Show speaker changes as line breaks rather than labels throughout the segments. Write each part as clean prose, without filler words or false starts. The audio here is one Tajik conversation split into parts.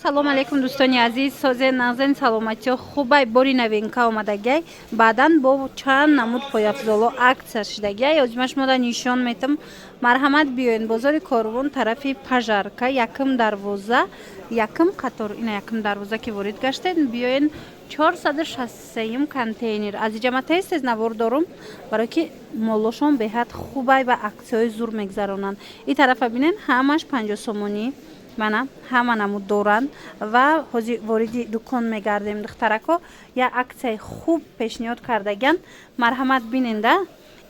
Салом алейкум, дӯстони азиз, созен, нағзен, саломатиё, хубай? Бори новинка омадагиай, баъдан бо чанд намуд пойафзоло акция шидагиай. Озима шумода нишон метам. Марҳамат, биёен бозори Корвон, тарафи Пожарка, якм дарвоза, якм қатор. Ина, якм дарвоза ки ворид гаштед, биёен 463-юм контейнер. Аз иҷа тез тез навор дорум, барое ки молошон беҳад хубай ва акцияҳои зур мегзаронанд. И тарафа бинен, ҳамаш 50 сомонӣ. Мана, ҳама намуд доранд ва ҳозир вориди дукон мегардем. Духтарако як акцияи хуб пешниҳод кардагианд, марҳамат, биненда.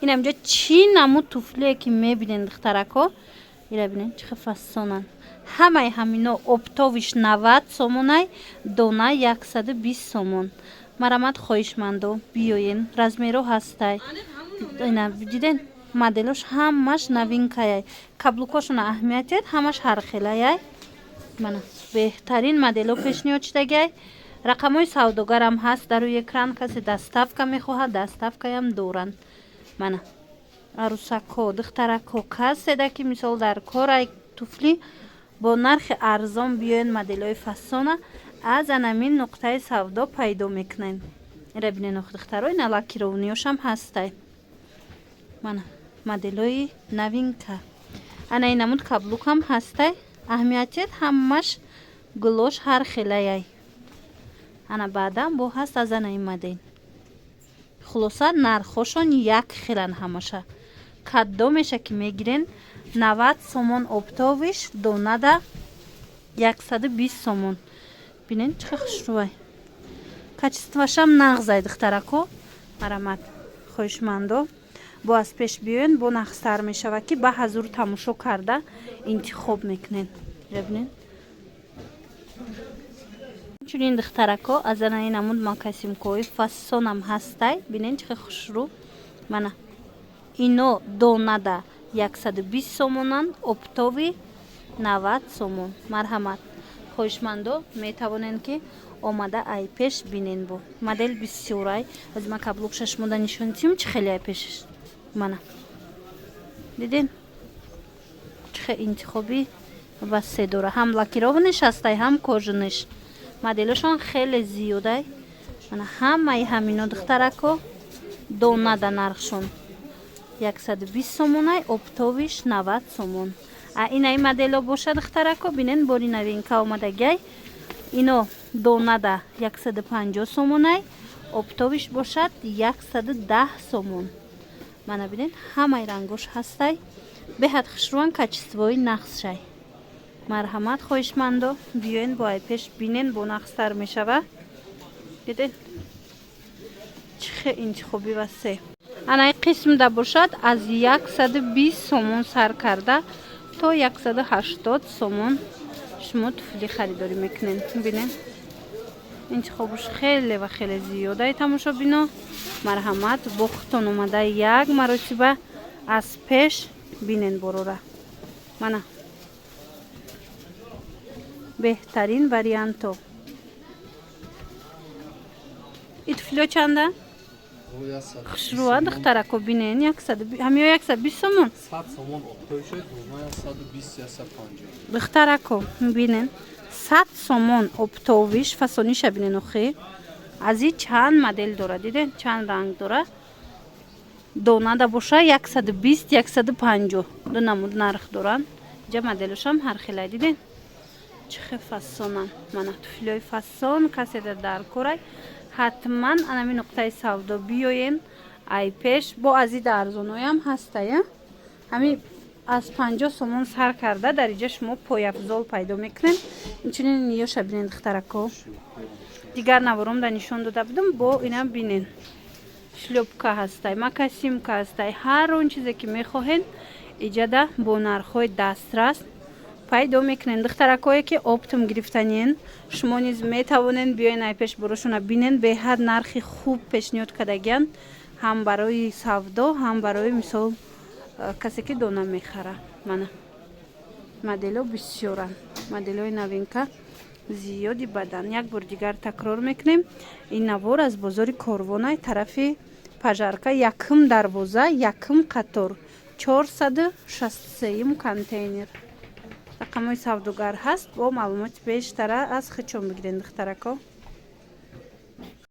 Инамҷа чӣ намуд туфлие ки мебинен, духтарако, ира бинен, чӣ хел фасонанд. Ҳамаи ҳамино оптовый ш 90 сомонай, дона 120 сомон. Марҳамат, хоҳишмандо, биёен, размеро ҳастай. Ина диден, моделош ҳамаш новинка яй. Каблук ошона аҳамият диҳед, ҳамаш ҳархелаяй. Мана, беҳтарин модело пешниҳод шудагиай. Рақамҳои савдогарам ҳаст дар рӯи экран. Касе доставка мехоҳад, доставка ям доранд. Мана, арӯсако, духтарако, каседа ки мисол дар корай туфли бо нархи арзон, биёен, моделҳои фасона аз анамин нуқтаи савдо пайдо мекунем. Ира бинен, ох, духтаро, ина лакированный ёшам ҳастай. Мана, моделҳои новинка. Ана ин намуд каблук ам ҳастай. Аҳамиятият, ҳамаш гулош ҳар хелаяй. Ана, баъдан бо ҳаст аз ана ин модел. Хулоса, нархҳошон як хелан ҳамаша. Кадомеша ки мегирен, 90 сомон оптовый ш, донада 120 сомон. Бинен, чӣ хел хушрӯвай, качество шам нағзай. Духтарако, марҳамат, хоҳишмандо, бо аз пеш биёен, бо нағзтар мешавад, ки ба ҳазур тамошо карда интихоб мекунен. Бинен. Чунин, духтарако, аз анаи намуд мокасинка ҳои фасонам ҳастай. Бинен, чӣ хел хушрӯ. Мана, ино донада 120 сомонанд, оптовый 90 сомон. Марҳамат, хоҳишмандо, метавонед, ки омада ай пеш бинен. Бо модел бисёрай. Аз ма каблук шашмода нишон тим, чӣ хеле ай пешаш. Мана, диден, чӣ хел интихоби васеъ дора. Ҳам лакированный ш ҳастай, ҳам кожаный ш. Моделошон хеле зиёдай. Мана, ҳамаи ҳамино, духтарако, донада нархшон 120 сомонай, оптовый ш 90 сомон. А инаи модело боша, духтарако, бинен, бори новинка омадагиай. Ино донада 150 сомонай, оптовый ш бошад 110 сомон. Мана, бинен, ҳамаи рангош ҳастай, беҳад хушрӯан, качество и нағзшай. Марҳамат, хоҳишмандо, биёен, бо ай пеш бинен, бо нағзтар мешава. Диден, чӣ хел интихоби васеъ. Анаи қисмда бошад, аз 120 сомон сар карда то 180 сомон шумо туфли харидорӣ мекунед. Бинен, интихобуш хеле ва хеле зиёдай. Тамошобино, марҳамат, бо худтон омада як маротиба аз пеш бинен борора. Мана, беҳтарин варианто. И туфлио чанда? Хушрӯа, духтарако, бинен, ҳамиё 120 сомон. Духтарако, бинен, 100 сомон оптовый ш. Фасониша бинен охи. Аз и чанд модел дора, диден, чанд ранг дора. Донада боша 120, 150, ду намуд нарх доранд. Иҷа моделошам ҳархелай. Диден, чӣ хел фасонанд. Мана, туфлиҳои фасон. Каседа дар корай, ҳатман анами нуқтаи савдо биёен ай пеш. Бо азида арзоноям ҳастая. Ҳами аз 50 сомон сар карда дар иҷа шумо пойафзол пайдо мекунед. Инчунин ниёша бинен, духтарако, дигар наворомда нишон дода будам. Бо ина бинен, шлёпка ҳастай, мокасинка ҳастай. Ҳар он чизе ки мехоҳед, иҷада бо нархҳои дастрас пайдо мекунед. Духтаракое ки оптом гирифтанien, шумо низ метавонед биёен, ай пеш борошона бинен. Беҳад нархи хуб пешниҳод кардагианд, ҳам барои савдо, ҳам барои, мисол, касе ки дона мехара. Мана, моделҳо бисёранд, моделҳои новинка зиёди бадан. Як бор дигар такрор мекунем: ин навор аз бозори Корвонай, тарафи Пожарка, якум дарвоза, якум қатор, 463-юм контейнер. Рақамҳои савдогар ҳаст, бо маълумоти бештара аз худшон бигирен, духтарако.